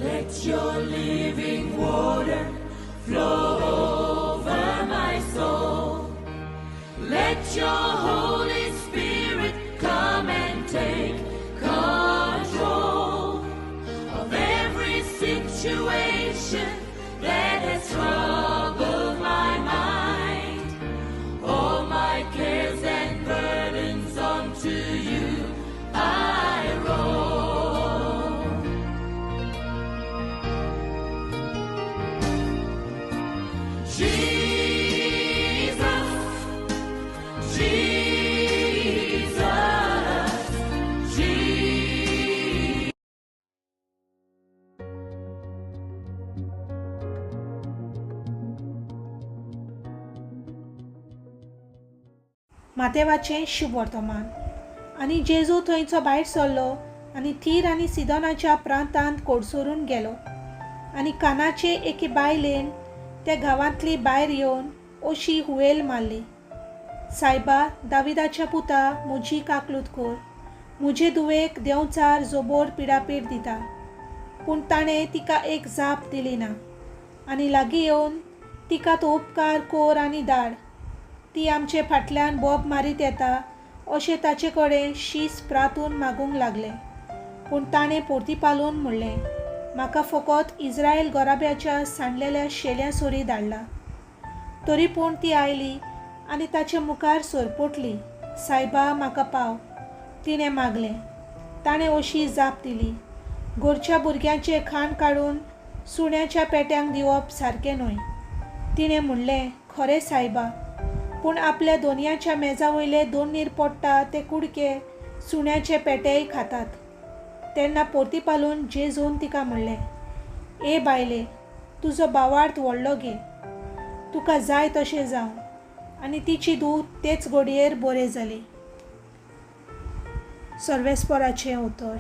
Let your living water flow over my soul. Let your Holy Spirit come and take control of every situation that has troubled my mind. All my cares and burdens onto you I roll. Jesus, Jesus, Jesus. मातेवाचें शुभवर्तमान. आनी जेजू थंयचो भायर सरलो आनी थीर आनी सिदोनाच्या प्रांतांत कोडसरून गेलो. आनी कानाचे एके बायलेन त्या गांवांतली भायर येवन अशी हुयेल मारली, सायबा, दाविदाच्या पुता, म्हजी काकलूत कर. म्हजे धुवेक देंवचार जोबोर पिडापीड दिता. पूण ताणें तिका एक जाप दिली ना. आनी लागीं येवन तिका तो उपकार कर आनी धाड, ती आमचे फाटल्यान बोब मारीत येता अशें ताचे कडेन शीस प्रातून मागूंक लागलें. पूण ताणें पोर्तिपालून म्हणलें, म्हाका फकत इस्रायल घराब्याच्या सांडलेल्या शेल्या सरी धाडला. तरी पूण ती आयली आनी ताचे मुखार सरपटली. सायबा, म्हाका पाव, तिणें मागलें. ताणें अशी जाप दिली, घरच्या भुरग्यांचें खाण काडून सुण्याच्या पेट्यांक दिवप सारकें न्हय. तिणें म्हणलें, खरें सायबा, पूण आपल्या दोनयाच्या मेजा वयले दोनीर पडटा ते कुडके सुण्याचे पेटेय खातात. तेन्ना पोर्तिपालून जेजून तिका म्हणलें, ए बायले, तुजो भावार्थ व्हडलो गे, तुका जाय तशें जावं. आनी तिची धूव तेच घडयेर बरें जाली. सर्वेस्पराचें उतर.